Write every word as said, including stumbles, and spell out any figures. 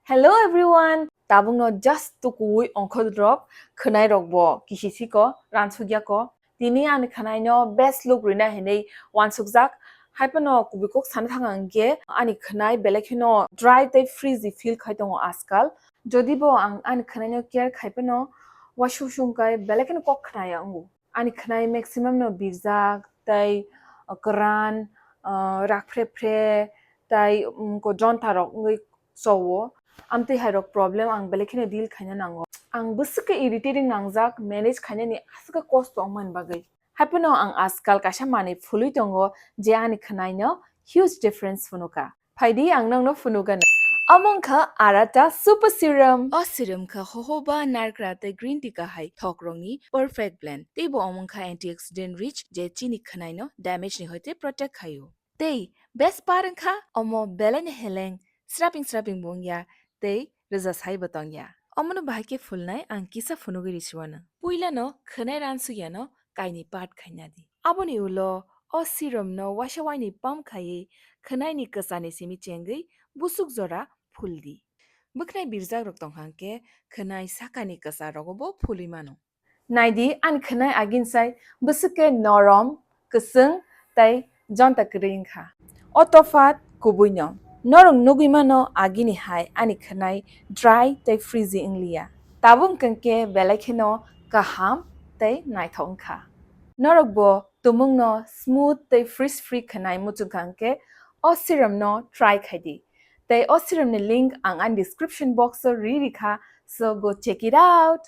Hello everyone, tabukno just tukuwi ongkho rok, khwnai rok bo kisi siko, ransukya ko. Tini ani khwnai no best look rina hinwi wansukjak. Haiphano kubui kok sana thang ang khe ani khwnai belai kheno dry tei frizzy feel khai tongo ajkal. Jodi bo ang ani khwnai no care khai phano waisuk sung kai belai kheno kok khwnai ya wngo. Ani khwnai maximum no birjak tei, uh, kwran, uh, rak phre phre tei, um, ko jonta rok wngwi chowo. Amtwi hai rok problem ang belai kheno deal khaina nango. Ang bwswk khe irritating nangjak manage khainani aswk khe kosto wngmani bagwi. Haiphano ang ajkal kaisa manwi phulwi tongo je ani khwnai no huge difference phunukha. Phaidi ang nokno phunukgano. Omo wngkha Arata Super Serum. O serum kha hohoba, narkra tei green tea kahai thok rokni perfect blend. Tei bo omo wngkha antioxidant rich je chini khwnai no damage ni hoite protect khaio. Tei best part wngkha omo belai no heleng, sraping sraping bo wngya tei rwja sai bo tongya. Omono bahai khe phulnai ang kisa phunugwi risiwano. Puilano khwnai ransukya no kainwi part khaina di. Aboni ulo o serum no waisa wainwi pump khaiwi khwnai ni kwchani simi chengwi busuk jora phul di. Bwkhnai birjak rok tong hang khe khwnai sakani kwchar rogo bo phulwi mano. Naidi ani khwnai agini sai bwswk khe norom, kwchwng tei jonta kwrwi wngkha. O tophat kubui no. Norok nugwi mano agini hai ani khwnai dry tei frizzy wngliya. Tabuk wngkha khe belai kheno kaham tei naithok wngkha. Norok bo tumung no smooth tei frizz free khwnai muchung kha hwnkhe o serum no try khai di. Tei o serum ni link ang ani description box o ri rikha, so go check it out.